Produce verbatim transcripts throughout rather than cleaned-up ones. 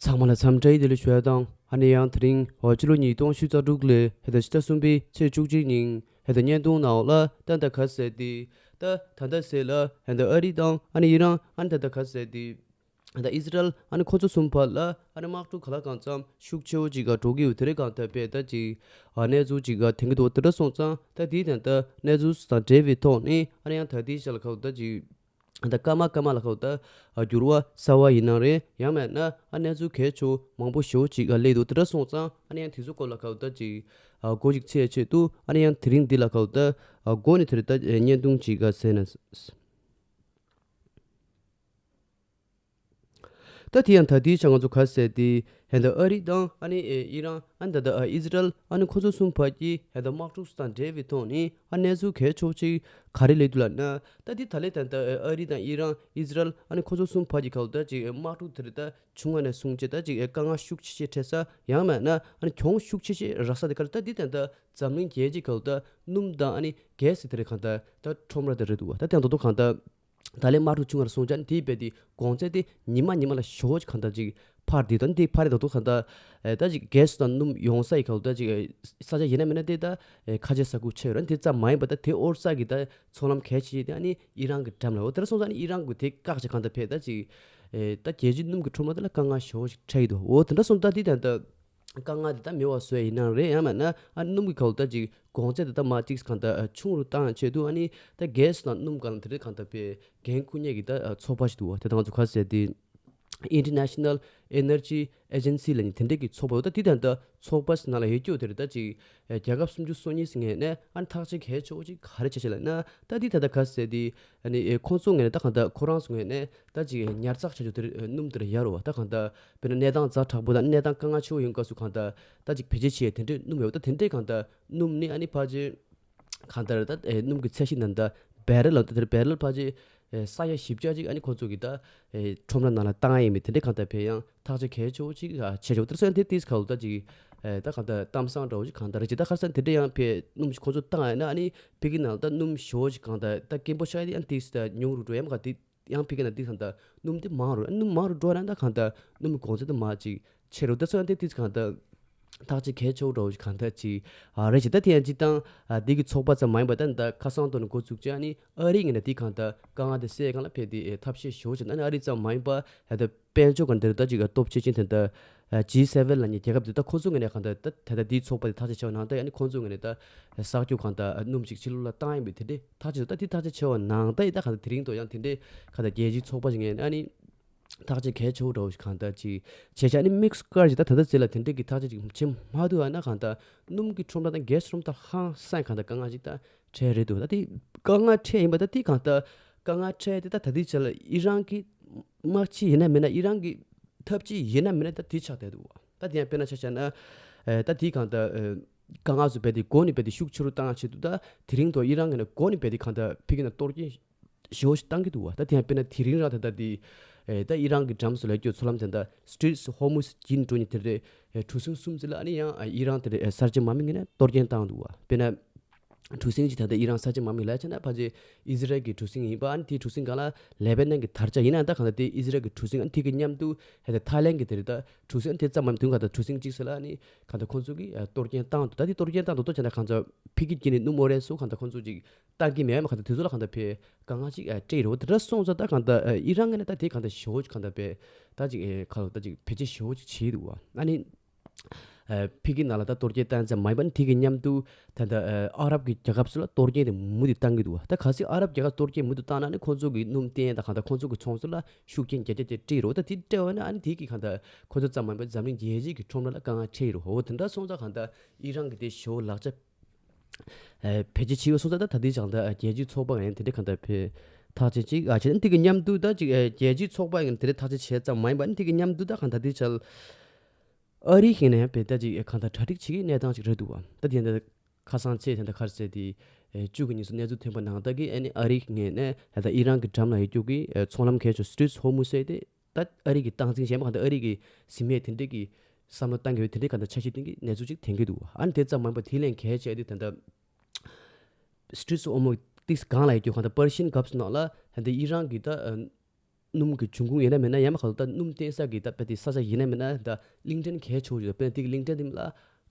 ཚང་མ་ལ་འཚམས་འདྲི་བདེ་ལེགས་ཞུ་ཡ་དང་། ཨ་ནི་ཡང་དེ་རིང་འོ་སྤྱི་ལོ་ཉིས་སྟོང་ཉི་ཤུ་རྩ་དྲུག་ལོའི་ཧེ་ད་ཕྱི་ཟླ་གསུམ་པའི་ཚེས་བཅུ་གཅིག་ཉིན་ཧེ་ད་བརྙན་ཐུང་ནང་ལ་ད་ད་ག་ཟེར་ཏེ། ད་ད་ད་ཟེར་ལ་ཧེ་ད་ཨ་རི་དང་ཨ་ནི་ཨི་རན་ཨ་ནི་ད་ད་ག་ཟེར་ཏེ། ད་ཨི་ཟི་རལ་ཨ་ནི་ཁོ་ཚོ་གསུམ་བར་ལ་ཨ་ནི་དམག་འཁྲུག་ག་ལ་གང་འཚམ་ཤུགས་ཆེ་བོ་ཅིག་ག་འགྲོ་གི་ཡོད། དེ་རེད་གང་ད་དཔེ་ད་ཅིག་ཨ་གནས་ཚུལ་ཅིག་ག་ཐོན་གི་འདུག་དེ་འདྲ་སོང་ཙང་ད་དེའི་དོན་དུ་གནས་ཚུལ་དང་འབྲེལ་བའི་ཐོག་ནས་ཨ་ནི་ཡང་ད་དེའི་ཆ་ལ་ཁ་ད་ཅིག་ད་སྐར་མ་སྐར་མ་ལ་ཁ་ད་ཨ་འགྱུར་བ་གསར་བ་ཡིན་ན་རེད། ཡང་མེད་ན་ཨ་གནས་ཚུལ་གལ་ཆེ་བོ་མང་པོ་ཞེ་བོ་ཅིག་ག་སླེབས་འདུག་དེ་འདྲ་སོང་ཙང་ཨ་ནི་ཡང་དེ་ཚོ་སྐོར་ལ་ཁ་ད་ཅིག་ཨ་སྒོ་ཅིག་ཕྱེ་ཆེད་དུ་ཨ་ནི་ཡང་དེ་རིང་འདི་ལ་ཁ་ད་ཨ་སྒོ་ནས་དེ་རེད་ད་བརྙན་ཐུང་ཅིག་ག་ཟེར་ན། ད་དེ་ཡང་ད་དེའི་ཆ་ང་ཚོ་ག་ཟེར་ཏེ་ཧེ་ད་ཨ་རི་དང་ཨ་ནི་ཨི་རན་ཨ་ནི་ད་ད་ཨི་ཟི་རལ་ཨ་ནི་ཁོ་ཚོ་གསུམ་བར་གྱི་ཧེ་ད་དམག་འཁྲུག་དང་འབྲེལ་བའི་ཐོག་ནས་ཨ་གནས་ཚུལ་གལ་ཆེ་བོ་ཅིག་ག་རེ་སླེབས་འདུག་ལབ་ན། ད་དེ་ད་ལས་ད་ད་ཨ་རི་དང་ཨི་རན་ཨི་ཟི་རལ་ཨ་ནི་ཁོ་ཚོ་གསུམ་བར་གྱི་ཁ་ལོ་ད་ཅིག་དམག་འཁྲུག་དེ་རེད་ད་བྱུང་བ་ནས་བཟུང་བྱས་ད་ཅིག་དཀའ་ངལ་ཤུགས་ཆེ་ཆེ་འཕྲད་ས། ཡང་མེད་ན་ཨ་ནི་གྱོང་ཤུགས་ཆེ་ཆེ་རག་ས་དེ་ག་རེ། ད་དེ་ད་ད་འཛམ་གླིང་རྒྱལ་སྤྱིའི་ཁ་ལོ་ད་སྣུམ་དང་ཨ་ནི་གྷེ་སི་དེ་རེད་གང་ད་ད་ཁྲོམ་ར་དེ་རེད་འདུག་བ། ད་དེ་ད་དུ་གང་ད། ད་ལན་དམག་འཁྲུག་བྱུང་བར་སོང་ཙང་དེའི་རྦད་དེ་གོང་ཚད་དེ་ཉི་མ་ཉི་མ་ལ་ཞོ་ཅིག་གང་ལྟར་ཅིག་འཕར་དེ་དང་དེ་འཕར་རེ་ད་དུ་གང་ལྟར་ད་ཅིག་གྷེ་སི་དང་སྣུམ་ཡོང་ས་ཡི་གང་ལྟར་ཅིག་ས་ཆ་ཡིན་ན་མིན་ན་དེ་ད་ཁ་ཆེ་ས་ཁུག་ཆེ་ཡོད་ར། དེ་ཙམ་མ་ཡིན་པ་ད་དེ་ཨོར་ས་གི་ད་ཚོང་ལམ་གལ་ཆེ་དེ་ཨ་ནི་ཨི་རན་གི་འགྲམ་ལ་འོ་དེར་སོང་ཙང་ཨ་ནི་ཨི་རན་གི་དེ་བཀག་ཅིག་གང་ལྟར་ཕེ་ད་ཅིག་ད་རྒྱལ་སྤྱིའི་སྣུམ་གི་ཁྲོམ་ར་དེ་ལ་དཀའ་ངལ་ཞོ་ཅིག་འཕྲད་ཡི་འདུག་འོ་དེ་འདྲ་སོང་ད་དེ་ད་ད། དཀའ་ངལ་དེ་ད་མེད་པ་བཟོ་ཡ་ཡིན་ན་རེད། ཡང་མིན་ན་ཨ་སྣུམ་གྱི་ག་ལོ་ད་ཅིག་གོང་ཚད་དེ་ད་མར་ཅིག་གང་ལྟར་ཆུང་རུ་བཏང་ཆེད་དུ་ཨ་ནི་ད་གྷེ་སི་དང་སྣུམ་གང་དེ་རིགས་གང་ལྟར་པའི་འགན་འཁུར་མཁན་གྱི་ད་ཚོགས་པ་ཞིག་འདུག་བ། དེ་ད་ང་ཚོ་ག་ཟེར་དེ་International Energy Agency ལབ་མཁན་དེ་འདྲས་ཀྱི་ཚོགས་པ་འདུག་ད་དེ་ད་ད་ཚོགས་པ་ནང་ལ་ཡོད་རྒྱུ་དེ་རེད། ད་ཅིག་རྒྱལ་ཁབ་སུམ་ཅུ་སོ་གཉིས་ཟིན་ངེས་ནས་ཨ་ནི་ཐག་གཅོད་གལ་ཆེ་བོ་ཅིག་ག་རེ་བྱས་བྱས་ལབ་ན། ད་དེ་ད་ད་ག་ཟེར་དེ་ཨ་ནི་ཁོང་ཚོ་ངོས་ནས་ད་གང་ལྟར་ཁོ་རང་ཚོ་ངོས་ནས་ད་ཅིག་ཉར་ཚགས་བྱ་རྒྱུ་དེ་རེད། སྣུམ་དེ་རེད་ཡར་རོ་བ། ད་གང་ལྟར་དཔེར་ན་གནས་སྟངས་ཛ་དྲག་པོ་དང་གནས་སྟངས་དཀའ་ངལ་ཆེ་བོ་ཡོང་སྐབས་སུ་གང་ལྟར་ད་ཅིག་བེད་སྤྱོད་བྱེད་ཡས་དེ་འདྲའི་སྣུམ་ཡོད། ད་དེ་འདྲའི་གང་ལྟར་སྣུམ་ནི་ཨ་ནི་ཕལ་ཆེར་གང་ལྟར་ད་ཨེ་སྣུམ་གྱི་ཚད་གཞི་ནང་ད་བེ་རལ་ལ་ད་དེར་བེ་རལ་ཕལ་ཆེར་ཨེ་ས་ཡ་བཞི་བརྒྱ་ཅིག་ཨ་ནི་ཁོང་ཚོ་གི་ད་ཨེ་ཁྲོམ་ར་ནང་ལ་བཏང་ཡས་མེད། དེ་འདྲའི་གང་ལྟར་བེད་ཡང་ཐག་གཅོད་གལ་ཆེ་བོ་ཅིག་ཨ་བྱས་ཆོག་དེར་སོན་དེ་ཏིས་ཁ་ལོ་ད་ཅིག་ཨེ་ད་གང་ལྟར་གཏམ་བཟང་འདྲ་བོ་ཅིག་གང་ལྟར་རེད་ཅིག་ད་ཁ་སང་དེ་འདྲའི་ཡང་བེད་སྣུམ་ཞིག་ཁོང་ཚོ་བཏང་ཡས་ན་ཨ་ནི་ཕ་གི་ནང་ད་སྣུམ་ཞོ་ཅིག་གང་ལྟར་ད་སྐྱེན་པོ་ཤ་ཡ་དེ་ཨ་ནི་ཏིས་ད་ཉུང་རུ་འགྲོ་ཡས་མ་ག་དེ། ཡང་ཕ་གི་ན་འདི་གང་ལྟར་སྣུམ་འདི་མང་རུ་སྣུམ་མང་རུ་འགྲོ་ན་ད་གང་ལྟར་སྣུམ་གོང་ཚད་དུ་མ་ཅིག་ཆེ་རུ་ད་ཚོད་ཡང་དེ་དུས་གང་ལྟར་ཐག་གཅོད་གལ་ཆེ་བོ་འདྲ་བོ་ཞིག་གང་ལྟར་ཅིག་ཨ་རེད་ཅིག་ད་དེ་ཡང་ཅིག་དང་ཨ་འདི་གི་ཚོགས་པ་ཙམ་མ་ཡིན་པ་ད་ད་ཁ་སང་དུ་ནས་འགོ་བཙུགས་ཅིག་ཨ་ནི་ཨ་རི་ངོས་ནས་འདི་གང་ལྟར་དཀའ་ངལ་དེ་སེལ་གང་ལ་ཕེབས་ཏེ་ཨེ་ཐབས་ཤེས་ཞུ་བ་ཅིག་ཨ་ནི་ཨ་རི་ཙམ་མ་ཡིན་པ་ཨེ་ད་དཔལ་འབྱོར་གང་འདིར་ད་ཅིག་ཨ་སྟོབས་ཆེ་ཅན་དེ་ད་ཇི་སེ་ཝེན་ལབ་མཁན་རྒྱལ་ཁབ་དེ་ད་ཁོ་ཚོ་ངོས་ནས་གང་ལྟར་ད་ད་ལྟ་འདིའི་ཚོགས་པ་དེ་ཐག་གཅོད་བྱས་པ་ནང་ད་ཨ་ནི་ཁོ་ཚོ་ངོས་ནས་ད་གསར་འགྱུར་གང་ལྟར་སྣུམ་ཞིག་ཕྱི་ལོགས་ལ་བཏང་ཡིན་པའི་དེ་འདྲའི་ཐག་གཅོད་ད་དེ་ཐག་གཅོད་བྱས་པ་ནང་ད་ཡི་ད་གང་ལྟར་དེ་རིང་དུ་ཡང་དེ་འདྲའི་གང་ལྟར་རྒྱལ་སྤྱིའི་ཚོགས་པ་ཞིག་ངོས་ནས་ཨ་ནི་ཐག་གཅོད་གལ་ཆེ་བོ་འདྲ་བོ་ཞིག་གང་ལྟར་ཅིག་བྱས་བྱས་ཨ་ནི་དམིགས་སུ་བཀར་ཞིག་ད་ད་ལྟ་ཚེ་ལ་དེ་འདྲའི་གི་ཐག་གཅོད་ཅིག་བྱེད་མ་ཐུབ་པ་ན་གང་ལྟར་སྣུམ་གྱི་ཁྲོམ་ར་དང་གྷེ་སི་ཁྲོམ་ར་ཧང་སང་གང་ལྟར་དཀའ་ངལ་ཅིག་ད་འཕྲད་རེད་འདུག་ད་དེ་དཀའ་ངལ་འཕྲད་ཡིན་པ་ད་དེ་གང་ལྟར་དཀའ་ངལ་འཕྲད་དེ་ད་ད་དེ་ཆ་ལ་ཨི་རན་གྱི་དམག་སྤྱི་ཡིན་ན་མིན་ན་ཨི་རན་གྱི་ཐབས་ཇུས་ཡིན་ན་མིན་ན་ད་དེ་ཆགས་བསྡད་འདུག་ད་དེ་ཡང་དཔེར་ན་ཆ་བཞག་ན་ཨེ་ད་དེ་གང་ལྟར་ཨེ་དཀའ་ངལ་སུ་བས་དེ་འགོ་ནས་བས་དེ་ཤུགས་ཆེ་རུ་བཏང་ཆེད་དུ་ད་དེ་རིང་དུ་ཨི་རན་གྱི་ནས་འགོ་ནས་བས་དེ་གང་ལྟར་ཕ་གི་ན་གཏོར་སྐྱོན་ཞེ་པོ་ཞིག་བཏང་གི་འདུག་བ། ད་དེ་ཡང་དཔེར་ན་དེ་རིང་རང་ད་ལྟ་དེ་ཨེ་ད་ཨི་རན་གྱི་འགྲམ་སུ་ལ་སྐྱོད་མཚོ་ལམ་དེ་འདྲ་Straits of Hormuz བརྒྱུད་འགྲོ་མཁན་དེ་འདྲའི་ཨེ་གྲུ་གཟིངས་གསུམ་ཙམ་ལ་ཨ་ནི་ཡང་ཨེ་ཨི་རན་དེ་འདྲའི་ཨེ་གསར་བརྗེ་དམག་མི་ངོས་ནས་གཏོར་སྐྱོན་བཏང་འདུག་བ། དཔེར་ན་གྲུ་གཟིངས་ཅིག་ད་ལྟ་ཨི་རན་གསར་བརྗེ་དམག་མི་ལ་བྱས་ན་ཕལ་ཆེར་ཨི་ཟི་རལ་གྱི་གྲུ་གཟིངས་ཡིན་པ་ཨ་ནི་དེའི་གྲུ་གཟིངས་སྒང་ལ་ལེ་བྷ་ནན་གྱི་དར་ཆ་ཡིན་ན་ད་གང་ལྟར་དེ་ཨི་ཟི་རལ་གྱི་གྲུ་གཟིངས་ཨ་ནི་དེ་གི་མཉམ་དུ་ཧེ་ད་ཐའི་ལན་གྱི་དེ་རེད་ད་གྲུ་གཟིངས་ཨ་ནི་དེ་ཙམ་མ་མཐུན་ག་ད་གྲུ་གཟིངས་གཅིག་ཟེར་ལ་ཨ་ནི་གང་ལྟར་ཁོང་ཚོ་གིས་ཨ་གཏོར་སྐྱོན་བཏང་འདུག་ད་དེ་གཏོར་སྐྱོན་བཏང་འདུག་ད་བྱས་ན་གང་ལྟར་ཕ་གི་བརྒྱུད་ནས་སྣུམ་ཨོ་རེད་སོགས་གང་ལྟར་ཁོང་ཚོ་ཅིག་བཏང་གི་མེད་མ་གང་ལྟར་དེ་ཚོ་ལ་གང་ལྟར་ཕེ་དཀའ་ངལ་ཅིག་ཨ་སྤྲད་རོགས་དེ་འདྲ་སོང་ཙང་ད་གང་ལྟར་ཨ་ཨི་རན་ངོས་ནས་ད་དེ་གང་ལྟར་ཞེ་པོ་ཅིག་གང་ལྟར་ཕེ་ད་ཅིག་ཨེ་ག་ལ་ད་ཅིག་བེད་སྤྱོད་ཞེ་པོ་ཅིག་བྱས་འདུག་བ། ཨ་ནི་ཨ་ཕ་གི་ནང་ལ་ད་གཏོར་སྐྱོན་བཏང་ཙམ་མ་ཡིན་པ་ནི་དེ་གི་མཉམ་དུ་ད་ལྟ་ཨ་ཨ་རབ་ཀྱི་རྒྱལ་ཁབ་ཚོ་ལ་གཏོར་སྐྱོན་དེ་མུ་མཐུད་བཏང་གི་འདུག་བ། ད་གལ་སྲིད་ཨ་རབ་རྒྱལ་ཁབ་གཏོར་སྐྱོན་མུ་མཐུད་བཏང་ན་ནི་ཁོང་ཚོ་གི་སྣུམ་བསྟེན་དང་གང་ལྟར་ཁོང་ཚོ་གི་ཚོང་ཟོག་ལ་ཤུགས་རྐྱེན་རྒྱ་སྐྱེད་དེ་སྤྲད་རོགས། ད་དེ་སྤྲད་པ་ན་ཨ་ནི་དེ་གི་གང་ལྟར་ཁོང་ཚོ་ཙམ་མ་ཡིན་པར་འཛམ་གླིང་རྒྱལ་སྤྱི་གི་ཁྲོམ་ར་ལ་དཀའ་ངལ་འཕྲད་ཡི་རོགས། འོ་དེ་འདྲ་སོང་ཙང་གང་ལྟར་ཨི་རན་གི་དེ་ཞེ་པོ་ལག་ཆ་ཨེ་བེད་སྤྱོད་བྱས་ཡོད་སོང་ཙང་ད་ད་དེ་ཅང་ད་རྒྱལ་སྤྱིའི་ཚོགས་པ་ངོས་ནས་དེ་འདྲའི་གང་ལྟར་ཕེ་ཐག་གཅོད་ཅིག་ཨ་བྱས་ན་དེ་གི་མཉམ་དུ་ད་ཅིག་ཨེ་རྒྱལ་སྤྱིའི་ཚོགས་པ་ངོས་ནས་དེ་འདྲའི་ཐག་གཅོད་བྱས་ཙམ་མ་ཡིན་པ་ནི་དེ་གི་མཉམ་དུ་ད་གང་ལྟར་དེ་ཆ་ཨ་རིའི་ངོས་ནས་ཡང་བེད་ད་ཅིག་གང་ལྟར་གྲ་སྒྲིག་བྱེད་ཀྱི་གནས་སྟངས་ཅིག་རེད་འདུག་བ། ད་དེ་འདྲ་ཁ་སང་ཚེས་དེ་འདྲ་ག་རེ་ཟེར་དེ་ཨེ་བཅུ་གི་ཉིན་སུ་གནས་ཚུལ་ཐོན་པ་ནང་ལྟར་གི་ཨ་ནི་ཨ་རིའི་ངོས་ནས་ད་ལྟ་ཨི་རན་གི་འགྲམ་ལ་ཡོད་རྒྱུ་གི་ཨེ་ཚོང་ལམ་གལ་ཆེ་Straits of Hormuz ཟེར་དེ་ད་ཨ་རི་གི་སྟངས་འཛིན་གཞན་པ་གང་ལྟར་ཨ་རི་གི་ཟིན་མེད་དེ་འདྲས་ཀྱི་བསམ་བློ་བཏང་གི་ཡོད་དེ་འདྲས་གང་ལྟར་འཆར་གཞི་བཏིང་གི་གནས་ཚུལ་ཅིག་ཐོན་གྱི་འདུག་ཨ་ནི་དེ་ཙམ་མ་ཡིན་པར་དེ་ལས་གལ་ཆེ་དེ་ད་ལྟ་Straits of Hormuz ཏིག་སྒང་ལ་ཡོད་རྒྱུ་གང་ལྟར་Persian Gulf ནང་ལ་ད་ལྟ་ཨི་རན་གྱི་ད་ སྣུམ་གྱི་འབྱུང་ཁུངས་ཡིན་ན་མིན་ན། ཡང་མ་ག་ཚོད་ད་སྣུམ་བསྟེན་ས་གི་ད་དཔེ་དེ་ས་ཆ་ཡིན་ན་མིན་ན། ད་གླིང་ཕྲན་གལ་ཆེ་བོ་ཞིག་ད་དཔེ་དེ་གི་གླིང་ཕྲན་དེ་ལ་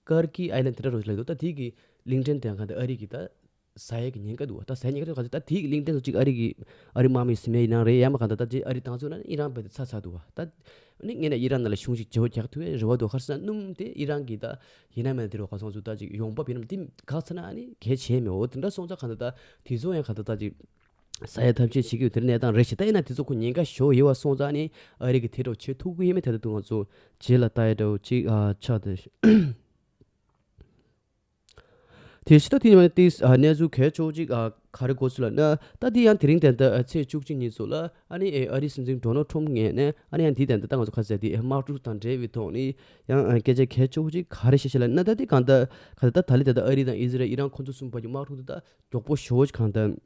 ཀར་ཀི་ཨའི་ལན་དེ་འདྲ་རོ་ཞིག་ལ་འདུག་ད་དེ་གི་གླིང་ཕྲན་དེ་གང་ད་ཨ་རི་གི་ད་ཟ་ཡས་ཀྱི་ཉེན་ཁ་འདུག་བ། ད་ཟ་ཡས་ཉེན་ཁ་འདུག་ག་ཚོད་ད་དེ་གི་གླིང་ཕྲན་ཚོ་གཅིག་ཨ་རི་གི་ཨ་རི་དམག་མི་ཟིན་མེད་ཡིན་ནའང་རེད། ཡང་མ་ག་ད་ད་དེ་ཨ་རི་བཏང་ཚུགས་ན་ཨི་རན་དཔེ་དེ་ཚ་ཚ་འདུག་བ། ད་ནི་ངས་ན་ཨི་རན་ནང་ལ་གཞུང་ཞིག་བརྗེ་བོ་རྒྱག་ཐུབ་ཡས་རེ་བ་འདུག་ག་རེ་ཟེར་ན་སྣུམ་དེ་ཨི་རན་གི་ད་ཡིན་ན་མིན་ན་དེ་རུ་ག་སོང་ཚུལ་ད་ཅིག་ཡོང་འབབ་ཡིན་ན་དེ་ག་ཚ་ན་ཨ་ནི་གལ་ཆེ་མེད། འོ་དེ་འདྲ་སོང་ཙང་གང་ལྟར་ད་དེ་ཚོ་ཡང་གང་ལྟར་ད་ཅིག་ཟ་ཡ་ཐབས་ཤེས་བྱེད་ཀྱི་ཡོད། དེ་གནས་སྟངས་རེ་ཞིག་ད་ཡིན་ན་དེ་ཚོ་ཁོ་ཉེན་ཁ་ཞོ་ཡོད་བ་སོང་ཙང་ཨ་ནི་ཨ་རི་གི་དེ་འདྲ་བྱེད་ཐུབ་ཀྱི་ཡོད་མེད་དེ་ད་དུང་ང་ཚོ་རྗེས་ལ་ལྟ་ཡ་འདྲ་བོ་ཅིག་ཨ་ཆགས་ཏེ། དེ་ཕྱི་ད་དེ་ནས་དེ་གནས་ཚུལ་གལ་ཆེ་བོ་ཅིག་ག་རེ་གོ་ཚུལ་ལ་ན། ད་དེ་ཡང་དེ་རིང་དེ་འདྲ་ཚེས་བཅུ་གཅིག་ཉིན་སོགས་ལ་ཨ་ནི་ཨ་རིའི་སྲིད་འཛིན་ཌོ་ནལ་ཁྲོམ་ངོས་ནས་ཨ་ནི་ཡང་དེ་དེ་འདྲ་ད་ང་ཚོ་ཁ་གསལ་དེ་དམག་འཁྲུག་དང་འབྲེལ་བའི་ཐོག་ནས་ཡང་སྐད་ཆ་གལ་ཆེ་བོ་ཅིག་ག་རེ་བཤད་བཤད་ལ་ན། ད་དེ་གང་ལྟར་གང་ལྟར་ད་ད་ལི་ད་ལྟ་ཨ་རི་དང་ཨི་ཟི་རལ་ཨི་རན་ཁོ་ཚོ་གསུམ་བར་གྱི་དམག་འཁྲུག་དེ་ད་མགྱོགས་པོ་ཞེ་བོ་ཅིག་གང་ལྟར་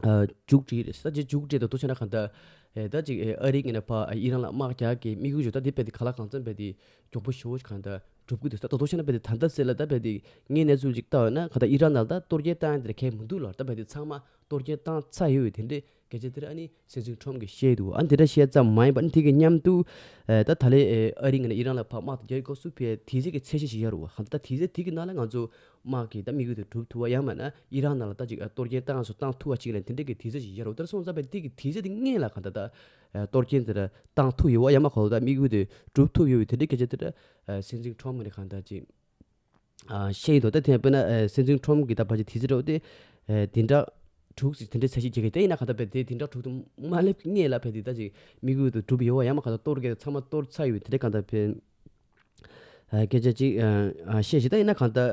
མཇུག་སྒྲིལ་རེད། ད་ཅི་མཇུག་སྒྲིལ་དང་དུ་ཆ་ན་གང་ལྟར་ད་ཅིག་ཨ་རི་ངོས་ནས་ཕར་ཨི་རན་ལ་དམག་རྒྱག་གི་དམིགས་ཡུལ་ཅིག་ད་དེ་རྦད་དེ་ག་ལ་གང་འཚམ་རྦད་དེ་མགྱོགས་པོ་ཞེ་བོ་ཅིག་གང་ལྟར་འགྲུབ་ཀྱི་འདུག་ད་དུ་ཆ་ན་རྦད་དེ་ད་ལྟ་ཟེར་ལ་ད་རྦད་དེ་ངས་གནས་ཚུལ་ཅིག་ལྟ་བ་ན་གང་ལྟར་ཨི་རན་ནང་ད་གཏོར་སྐྱོན་བཏང་ཡ་དེ་གལ་མི་འདུག་ལ། ད་རྦད་དེ་ཚང་མ་གཏོར་སྐྱོན་བཏང་ཚར་ཡོད་པའི་དེ་འདྲའི་སྐད་ཆ་དེ་ར་ཨ་ནི་སྲིད་འཛིན་ཁྲོམ་གྱིས་བཤད་འདུག་ཨ་འདི་འདྲ་བཤད་ཙམ་མ་ཡིན་པ་ཨ་ནི་དེ་གི་མཉམ་དུ་ཨེ་ད་ད་ལེ་ཨེ་ཨ་རི་ངོས་ནས་ཨི་རན་ལ་ཕར་དམག་དེ་རྒྱག་སྐབས་སུ་ཕར་དུས་ཚོད་ཀྱི་ཚད་གཞི་ཞིག་ཡོད་རེད་བ། ཧ་ད་དུས་ཚོད་དེ་གི་ནང་ལ་ང་ཚོ་དམག་གི་ད་དམིགས་ཡུལ་དེ་འགྲུབ་ཐུབ་པ་ཡང་མིན་ན་ཨི་རན་ནང་ལ་ད་ཅིག་ཨ་གཏོར་སྐྱོན་བཏང་སོ་བཏང་ཐུབ་པ་ཅིག་ལ་དེ་འདྲ་གི་དུས་ཚོད་ཅིག་ཡོད་རེད་བ། དེ་སོང་ཙང་ཕར་དེ་གི་དུས་ཚོད་དེ་སྔོན་ལ་གང་ལྟར་ད་ཨ་གཏོར་སྐྱོན་དེ་འདྲ་བཏང་ཐུབ་ཡོད་བ་ཡང་མིན་ན་གང་ལྟར་ད་དམིགས་ཡུལ་དེ་འགྲུབ་ཐུབ་ཡོད་པའི་དེ་འདྲའི་སྐད་ཆ་དེ་འདྲ་ཨ་སྲིད་འཛིན་ཁྲོམ་ངོས་ནས་གང་ལྟར་ཅིག་ཨ་བཤད་ཡོད་འདུག་ད་དེ་དཔེར་ན་ཨ་སྲིད་འཛིན་ཁྲོམ་གྱི་ད་ཕལ་ཆེར་དུས་ཚོད་འདྲ་བོ་དེ་ཨ་བདུན་ཕྲག་དྲུག་ཙམ་དེ་འདྲའི་ཚད་གཞི་བརྒྱབ་ཀྱི་དེ་ཡིན་ན་གང་ལྟར་ཕར་དེ་བདུན་ཕྲག་དྲུག་ཏུ་མ་སླེབས་ཀྱི་སྔོན་ལ་ཕར་དེ་ད་ཅིག་དམིགས་ཡུལ་དེ་འགྲུབ་ཡོད་བ་ཡང་མིན་ན་གང་ལྟར་གཏོར་གྱི་ཚང་མ་གཏོར་ཚར་ཡོད་དེ་འདྲ་གང་ལྟར་ཕར་ཨ་སྐད་ཆ་ཅིག་ཨ་ཨ་བཤད་ཤིག་ད་ཡིན་ན་གང་ལྟར་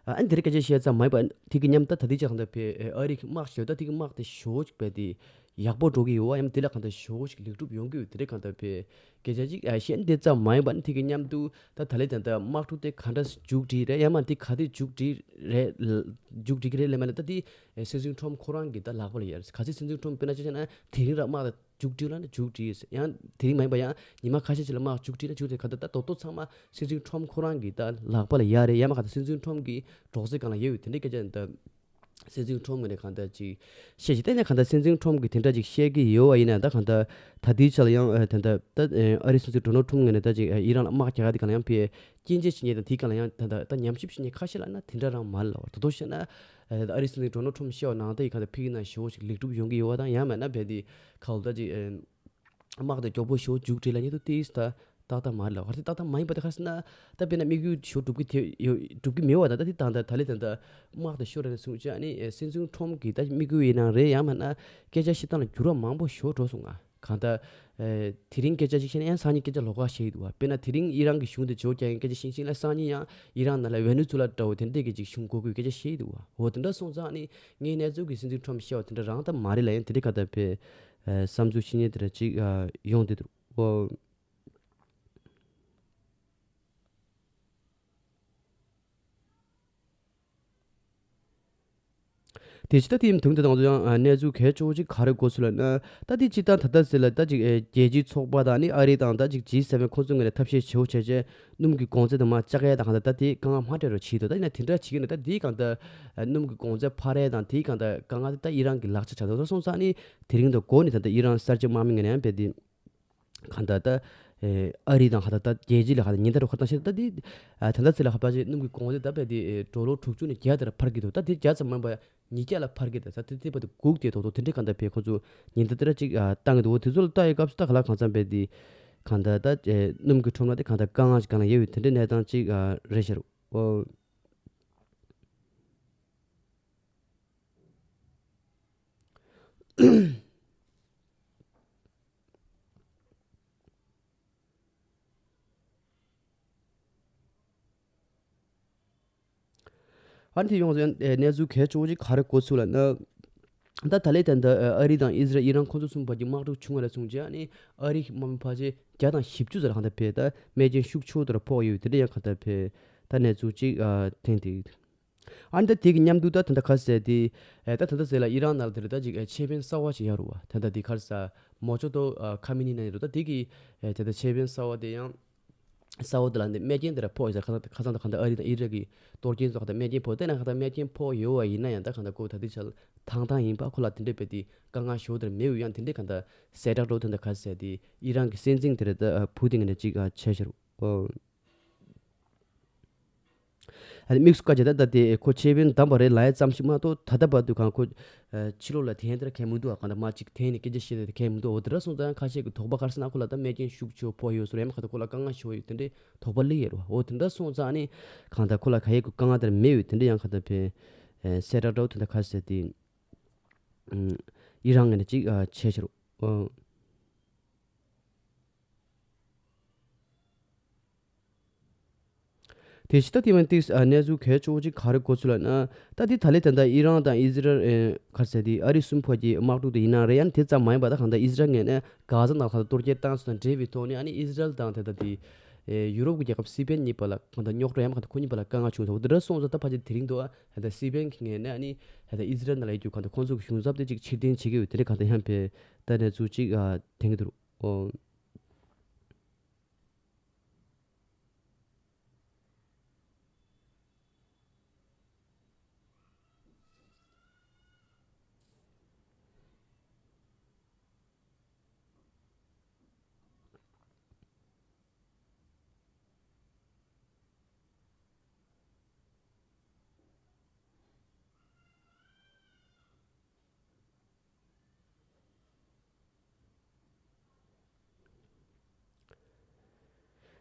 ཨ་ཨ་འདི་འདྲའི་སྐད་ཆ་བཤད་ཙམ་མ་ཡིན་པ་དེ་གི་མཉམ་ད་ད་དེ་ཅིག་གང་ལྟར་ཕར་ཨ་ཨ་རི་གི་དམག་ཞོ་ད་དེ་གི་དམག་དེ་ཞོ་ཅིག་ཕར་དེ་ཡག་པོ་འགྲོ་གི་ཡོད་བ་ཡང་དེ་ལ་གང་ལྟར་ཞོ་ཅིག་ལེགས་གྲུབ་ཡོང་གི་ཡོད་དེ་འདྲ་གང་ལྟར་ཕར་སྐད་ཆ་ཅིག་ཨ་བཤད་འདི་ཙམ་མ་ཡིན་པ་ནི་དེ་གི་མཉམ་དུ་ད་ད་ལེ་ད་ལྟ་དམག་འཁྲུག་དེ་ག་འདྲ་མཇུག་སྒྲིལ་རེད་ཡང་མིན་དེ་ག་དུས་མཇུག་སྒྲིལ་རེད་མཇུག་སྒྲིལ་གི་རེད་ལབ་མ་ལ་ད་དེ་སྲིད་འཛིན་ཁྲོམ་ཁོ་རང་གི་ད་ལག་པ་ལ་ཡོད་རེད། ག་ཚོད་སྲིད་འཛིན་ཁྲོམ་དཔེར་ན་ཆ་བཞག་ན་དེ་རིང་ར་དམག་ད་མཇུག་སྒྲིལ་ལ་ནི་མཇུག་སྒྲིལ་ཡང་དེ་རིང་མ་ཡིན་པ་ཡང་ཉི་མ་ཁ་ཤས་ཤིག་ལ་དམག་མཇུག་སྒྲིལ་ན་མཇུག་སྒྲིལ་ག་ད་ད་དོ་དོ་ཚང་མ་སྲིད་འཛིན་ཁྲོམ་ཁོ་རང་གི་ད་ལག་པ་ལ་ཡོད་རེད་ཡང་མིན་ག་ད་སྲིད་འཛིན་ཁྲོམ་གི་གྲོགས་ཚོའི་སྒང་ལ་ཡོད་ཡོད་དེ་འདྲའི་སྐད་ཆ་ད། སྲིད་འཛིན་ཁྲོམ་ངོས་ནས་གང་ལྟར་ཅིག་བཤད་ཅིག་བལྟས་ན་གང་ལྟར་སྲིད་འཛིན་ཁྲོམ་གྱིས་དེ་འདྲ་ཅིག་བཤད་ཀྱི་ཡོད་པ་ཡིན་ན་ད་གང་ལྟར་ད་ལྟའི་ཆ་ལ་ཡང་ཨ་ད་ལྟ་ད་ཨ་རིའི་སྲིད་འཛིན་ཌོ་ནལ་ཁྲོམ་ངོས་ནས་ད་ཅིག་ཨ་ཨི་རན་ལ་དམག་རྒྱག་ག་དེ་ག་ལ་ཡང་ཕར་སྐྱོན་བརྗོད་བྱེད་མཁན་དང་དེའི་སྒང་ལ་ཡང་ད་ལྟ་ད་ཉམས་ཞིབ་བྱེད་མཁན་ཁ་ཤས་ལ་ན་དེ་འདྲ་རང་མ་རེད་ལབ་པ་རེད། ད་དུང་བཤད་ན་ཨ་ཨ་རིའི་སྲིད་འཛིན་ཌོ་ནལ་ཁྲོམ་བཤད་པ་ནང་ལྟར་ཡིན་གང་ལྟར་ཕ་གི་ནང་ཞེ་པོ་ཞིག་ལེགས་གྲུབ་ཡོང་གི་ཡོད་པ་དང་ཡང་མིན་ན་ཕར་དེ་ག་ལ་ད་ཅིག་ཨ། དམག་དེ་མགྱོགས་པོ་ཞེ་པོ་མཇུག་སྒྲིལ་ལ་ཉེ་དུ་ཏིས་ད་ཏག་ཏག་མ་རེད་ལ། བར་དེ་ཏག་ཏག་མ་ཡིན་པ་དེ་ག་རེ་ཟེར་ན་ད་དཔེར་ན་དམིགས་ཡུལ་ཞེ་པོ་འགྲུབ་ཀྱི་དེ་ཡོད་འགྲུབ་ཀྱི་མེད་པ་དང་ད་དེ་དང་ད་ད་ལེ་དང་ད་དམག་དེ་ཤོར་རེད་གསུངས་ཅི་ཨ་ནི་སྲིད་འཛིན་ཁྲོམ་གྱི་ད་དམིགས་ཡུལ་ཡིན་ནའང་རེད་ཡང་མིན་ན་སྐད་ཆ་བཤད་སྟངས་ལ་འགྱུར་བ་མང་པོ་ཞེ་པོ་འགྲོ་སོང་ང་གང་ལྟར་དེ་རིང་སྐད་ཆ་ཅིག་བཤད་ན་ཡང་སང་ཉིན་སྐད་ཆ་ལོགས་ཀ་བཤད་ཀྱི་འདུག་བ། དཔེར་ན་དེ་རིང་ཨི་རན་གྱི་གཞུང་དེ་བརྗེ་པོ་རྒྱག་མཁན་སྐད་ཆ་བཤད་བཤད་ན་སང་ཉིན་ཡང་ཨི་རན་ནང་ལ་ཝེ་ནེ་ཛུ་ལ་འདྲ་བོ་དེ་འདྲས་ཀྱི་ཅིག་གཞུང་དགོས་དགོས་སྐད་ཆ་བཤད་ཀྱི་འདུག་བ། འོ་དེ་འདྲ་སོང་ཙང་ཨ་ནི་ངའི་གནས་ཚུལ་གྱི་སྲིད་འཛིན་ཁྲོམ་བཤད་པ་དེ་འདྲ་རང་ད་མ་རེད་ལ་ཡང་དེ་འདྲས་གང་ལྟར་ཕར། ཨ་བསམ་ཚུལ་བཤད་མཁན་དེ་འདྲ་ཅིག་ཨ་ཡོང་བསྡད་འདུག་ཨོ། དེ་ཕྱི་ད་དེའི་དུང་དེ་དང་དུ་ཡང་ཨ་གནས་ཚུལ་གལ་ཆེ་བོ་ཅིག་ག་རེ་གོ་ཚུལ་ལ་ན། ད་དེ་སྤྱིར་བཏང་ད་ལྟ་ཟེར་ལ་ད་ཅིག་ཨེ་རྒྱལ་སྤྱིའི་ཚོགས་པ་དང་ནི་ཨ་རི་དང་ད་ཅིག་ཇི་སེ་བེན་ཁོང་ཚོའི་ངོས་ནས་ཐབས་ཤེས་བྱེད་བོ་བྱས་བྱས་སྣུམ་གྱི་གོང་ཚད་དུ་མར་བཅག་ཡ་དང་གང་ལྟར་ད་དེ་དཀའ་ངལ་མ་འཕྲད་རོགས་བྱེད་དོ། ད་ཡིན་ན་དེ་འདྲ་བྱེད་ཀྱི་ན་ད་དེའི་གང་ལྟར་ཨ་སྣུམ་གྱི་གོང་ཚད་འཕར་ཡ་དང་དེའི་གང་ལྟར་དཀའ་ངལ་དེ་ད་ཨི་རན་གྱི་ལག་ཆ་ཆགས་འདུག་ད་སོང་ཙང་ནི་དེ་རིང་དང་འགོ་ནས་ད་ལྟ་ཨི་རན་གསར་བརྗེ་དམག་མི་ངོས་ནས་ཡང་དཔེ་དེ། གང་ལྟར་ད། ཨེ་ཨ་རི་དང་གང་ལྟར་ད་རྒྱལ་སྤྱི་ལ་གང་ལྟར་ཉེན་བརྡ་རུ་ཁ་བཏང་ཤེས་ད་འདི། ཨ་ད་ལྟ་ཚེ་ལ་ཧ་པ་ཅིག་སྣུམ་གྱི་གོང་ཚད་ད་བས་འདི་ཨེ་ཌོ་ལར་དྲུག་ཅུ་ནས་བརྒྱ་དེར་འཕར་གྱི་འདུག་ད་འདི་བརྒྱ་ཙམ་མིན་པ་ཉིས་བརྒྱ་ལ་འཕར་གྱི་ད་ད་དེ་དེ་བར་དུ་སྒུག་བསྡད་དོག་དོག་དེ་འདྲའི་གང་ལྟར་བས་ཁོ་ཚོ་ཉེན་བརྡ་དེ་འདྲ་ཅིག་ཨ་བཏང་གི་འདུག་འོ་དེ་ཚོ་ལ་ལྟ་ཡི་སྐབས་སུ་ད་ག་ལ་གང་འཚམ་བས་འདི། གང་ལྟར་ད་ཨེ་སྣུམ་གྱི་ཁྲོམ་ལ་དེ་གང་ལྟར་དཀའ་ངལ་ཅིག་གང་ལ་ཡོད་ཡོད་དེ་འདྲའི་གནས་སྟངས་ཅིག་ཨ་རེད་ཤག་རུ། འོ། ཨ་ནི་དེ་ཡོང་ཟེར་ཨེ་གནས་ཚུལ་གལ་ཆེ་བོ་ཅིག་ག་རེ་གོ་ཚུལ་ལ་ན། ད་ད་ལས་ད་ལྟ་ཨ་རི་དང་ཨི་ཟི་རལ་ཨི་རན་ཁོ་ཚོ་གསུམ་བར་གྱི་དམག་འཁྲུག་བྱུང་བ་ལ་སོང་རྗེས་ཨ་ནི་ཨ་རི་དམག་མི་ཕལ་ཆེར་བརྒྱ་དང་བཞི་བཅུ་ཙམ་ལ་གང་ལྟར་བས་ད་རྨས་སྐྱོན་ཤུགས་ཆེ་བོ་དེ་ལ་ཕོག་ཡོད་དེ་འདྲ་ཡང་གང་ལྟར་བས་ད་གནས་ཚུལ་ཅིག་ཨ་ཐོན་ཏེ། ཨ་ནི་ད་དེ་གི་མཉམ་དུ་ད་ད་ལྟ་ག་ཟེར་དེ་ཨེ་ད་ད་ལྟ་ཟེར་ལ་ཨི་རན་ནང་ལ་དེ་རེད་ད་ཅིག་ཨེ་ཆེད་དཔོན་གསར་བ་ཞིག་ཡོད་རེད་བ། ད་ལྟ་དེ་ག་རེ་ཟེར་མོ་ཅོ་ཏོ་ཨ་ཁ་མི་ནི་ན་ཡོད་རེད། ད་དེ་གི་ཨེ་ད་ལྟ་ཆེད་དཔོན་གསར་བ་དེ་ཡང་ ས་འོག་དེ་ལ་འདི་རྨས་སྐྱོན་དེ་འདྲ་ཕོག་ཡོད་ས། ཁ་སང་ཁ་སང་དང་གང་ལྟར་ཨ་རི་དང་ཨི་རག་གི་གཏོར་སྐྱོན་སོགས་གང་ལྟར་རྨས་སྐྱོན་ཕོག་དེ་ན་གང་ལྟར་རྨས་སྐྱོན་ཕོག་ཡོད་པ་ཡིན་ན་ཡང་ད་གང་ལྟར་ཁོ་ད་ལྟའི་ཆར་ཐང་ཐང་ཡིན་པ། ཁོ་ལ་དེ་འདྲའི་དཔེ་དེ་དཀའ་ངལ་ཞེ་པོ་དེ་མེད་པ་ཡང་དེ་འདྲའི་གང་ལྟར་གསལ་བསྒྲགས་འགྲོ་དོན་དུ་ག་ཟེར་དེ་ཨི་རན་གྱི་སྲིད་འཛིན་དེ་རེད། ད་ཕུ་ཏིན་གྱི་ནས་ཅིག་བྱས་ཤར། ཨ་ནི་དམིགས་སུ་བཀར་བྱས་ད་ད་དེ་ཁོ་ཆེ་བོན་བདམས་པ་རེད་ལབ་ཡ་ཙམ་ཞིག་མ་གཏོགས་ད་ལྟ་བར་དུ་གང་ཁོ་ཕྱི་ལོགས་ལ་དེ་འདྲ་གང་མི་འདུག་ཨ། གང་ལྟར་མ་ཅིག་དེ་ནས་སྐད་ཆ་བཤད་དེ་གང་མི་འདུག་འོ་དེ་འདྲ་སོང་ཙང་ཁ་ཤས་ཀྱི་དོགས་པ་ག་རེ་ཟེར་ན་ཁོ་ལ་ད་རྨས་སྐྱོན་ཤུགས་ཆེ་བོ་ཕོག་ཡོད་ཟེར་ཡང་མ་གཏོགས་ཁོ་ལ་དཀའ་ངལ་ཞེ་པོ་ཡོད་དེ་འདྲའི་དོགས་པ་སླེབས་ཡོད་རེད་བ། འོ་དེ་འདྲ་སོང་ཙང་ཨ་ནི་གང་ལྟར་ཁོ་ལ་ག་ཡེ་གི་དཀའ་ངལ་དེ་འདྲ་མེད་ཡོད་དེ་འདྲ་ཡང་གང་ལྟར་བས་གསལ་བསྒྲགས་འདྲ་བོ་དེ་འདྲ་ག་ཟེར་དེ་ཨི་རན་ངོས་ནས་ཅིག་བྱས་ཤར། དེ་ཕྱི་ད་དེ་མ་ཏིག་གནས་ཚུལ་གལ་ཆེ་བོ་ཅིག་ག་རེ་གོ་ཚུལ་ལ་ན། ད་དེ་ད་ལེ་ད་ལྟ་ཨི་རན་དང་ཨི་ཟི་རལ་ག་རེ་ཟེར་དེ་ཨ་རི་གསུམ་ཕོགས་ཀྱི་དམག་འཁྲུག་དེ་ཡིན་ན་རེད། ཡང་དེ་ཙམ་མ་ཡིན་པ་ད་གང་ལྟར་ཨི་ཟི་རལ་ངོས་ནས་གྷ་ཛ་ནང་ལ་གཏོར་སྐྱོན་བཏང་སོང་དང་འབྲེལ་བའི་ཐོག་ནས་ཨ་ནི་ཨི་ཟི་རལ་དང་དེ་ད་དེ་ཡུ་རོབ་ཀྱི་རྒྱལ་ཁབ་སི་པེན་གཉིས་བར་ལ་གང་ལྟར་རྙོག་དྲ་ཡང་གང་ལྟར་ཁོ་གཉིས་བར་ལ་དཀའ་ངལ་བྱུང་སོང་། དེ་འདྲ་སོང་ཙང་ད་ཕལ་ཆེར་དེ་རིང་དུ་ཨ་ད་སི་པེན་གྱི་ངོས་ནས་ཨ་ནི་ད་ཨི་ཟི་རལ་ནང་ལ་ཡོད་རྒྱུ་གང་ལྟར་ཁོང་ཚོ་གི་གཞུང་ཚབ་དེ་ཅིག་ཕྱིར་འཐེན་བྱེད་ཀྱི་ཡོད། དེ་འདྲ་གང་ལྟར་ཡང་བས་ད་གནས་ཚུལ་ཅིག་ཐོན་གྱི་འདུག་ཨོ།